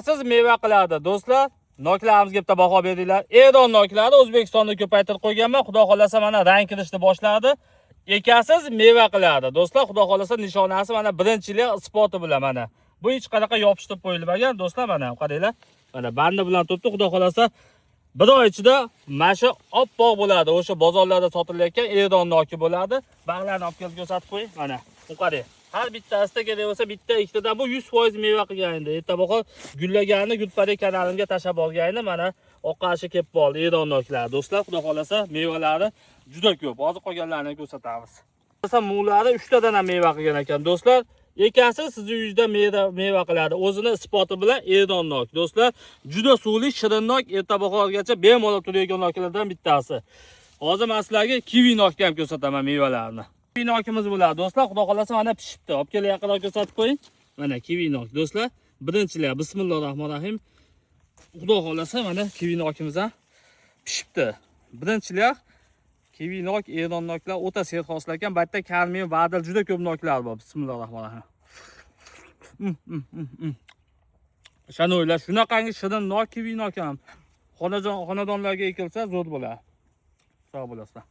Siz meva qiladi do'stlar. Noklarimizga bitta baho beringlar. Eron noklari O'zbekistonda ko'paytirib qo'yganman. Xudo xolasa mana rang kirishni boshladi. Ekasiz, meva qiladi. Do'stlar, xudo xolasa nishonasi mana birinchilik isboti bilan mana. Bu hech qanaqa yopishtirib qo'yilmagan do'stlar, mana qaranglar. Mana bandi bilan turibdi, xudo xolasa bir oy ichida mana shu oppoq bo'ladi. O'sha bozorlarda sotilayotgan Eron noki bo'ladi. Bag'larni olib kelib ko'rsatib qo'ying. Mana, bu qarang. Har bittasida kerak bo'lsa bitta, ikkitadan bu 100% meva qilgan endi. Erta bahor gullaganini Gulpari kanalimga tashlab olganini mana oqqashi kelib qoldi Eron noklari. Do'stlar, xudo xolasa mevalari juda ko'p. Hozir qolganlarini ko'rsatamiz. Masalan, muvlari 3 tadan ham meva qilgan ekan do'stlar. Ekasi sizni uyingizda meva qiladi. O'zini isboti bilan Eron nok. Do'stlar, juda suvli, shirin nok, erta bahorgacha bemalol turadigan noklardan bittasi. Hozir men sizlarga kivi nokni ham ko'rsataman mevalarini. Kivi nokimiz bo'ladi do'stlar, xudo xolasa mana pishibdi. Olib kelib yaqinroq ko'rsatib qo'ying. Mana kivi nok do'stlar. Birinchilar bismillahir. Xudo xolasa mana kivi nokimiz ham pishibdi. Birinchilar kivi nok, Eron noklar o'ta serhosil ekan. Bu yerda karmin, vadil juda ko'p noklar bor. Bismillahir. Shanoylar shunaqangi shirin nok kivi nok ham. Xonadonlarga ekilsa zo'r bo'ladi. Sog' bo'lasizlar.